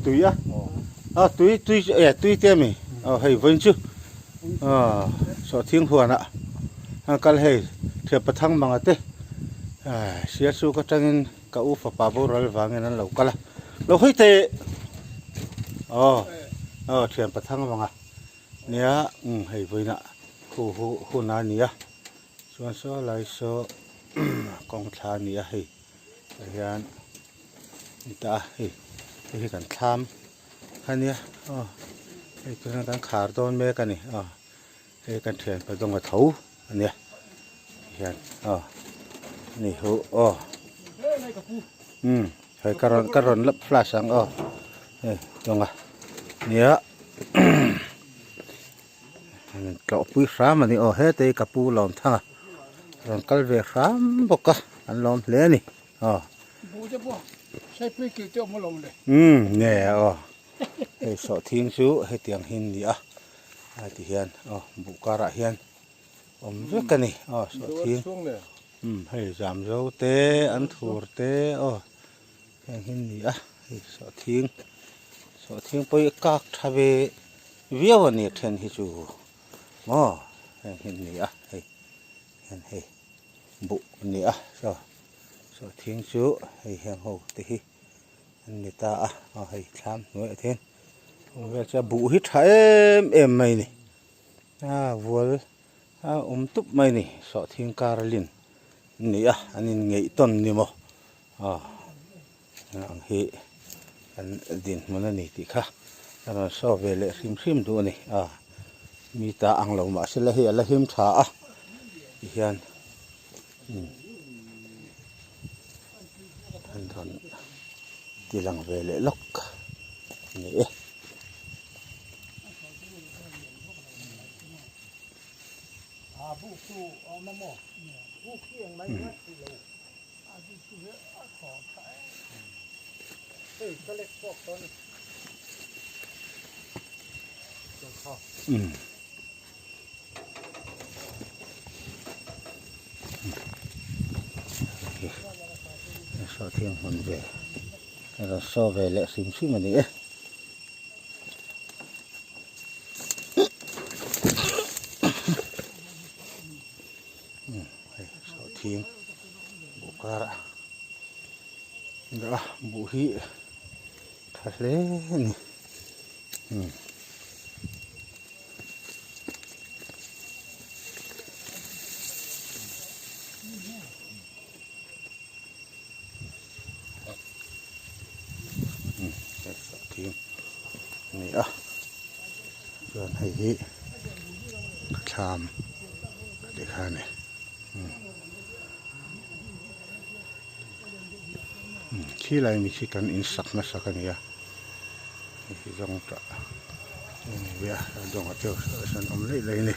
Tui a a tui tui e tui te ami aw hei vawiin chu aw sawhthing huanah a kal hei thian pathang manga te sialsuk atangin ka u fapa boral vangin an lo kal a lo hawi teh aw aw thian pathang manga nia umm hei vawiinah khu hu hun a ni a chuan saw lai saw kawng thla a ni a hei tah hian ni ta a hei hei hi kan thlam a nia aw hei tunah kan khar dawn mek a ni aw hei kan thianpa dawnga tho a nia hian aw ni hu aw umm hei ka rawn ka rawn lap flash ang aw hei dawnga nia tlawhpui hram a ni aw heta hi ka pu lawm thang a rawn kal ve hram bawk a an lawm hle a ni aw umm nge aw hei sawhthing chu hetiang hi ni a a ti hian aw buh karah hian awm vek a ni aw sawhthing umm hei zam zo te an thur te aw heng hi ni a hei sawhthing sawhthing pawh hi kak tha ve viau a ni a then hi chu maw heng hi ni a hei hian hei buh a ni a saw sawhthing chu hei heng ho te hi an ni ta a aw hei thlam hnuaiah te hian awm vel chu a buh hi tha em em mai a ni a vual a awm tup mai a ni sawhthing kar a lin a ni a an inngeih tawn ni maw. Aw ang hi kan dinhmun a ni tih kha a rawn show ve leh hrim hrim duh a ni a mi ta ang lo mahse la hei a la him tha a ti hian umm an rawn ti lang ve leh lawk a ni e. Sawhthing hmun ve a rawn saw ve leh hrim hrim a ni e. Hei sawhthing buh karah dah a buh hi tha hle a ni umm. Sawhthing a ni a chuan hei hi thlam tih kha a ni khi lai mi khi kan in sak hmasak a ni a hei hi zawng tah a ni ve a dawngah te sawn awm laih laih a ni.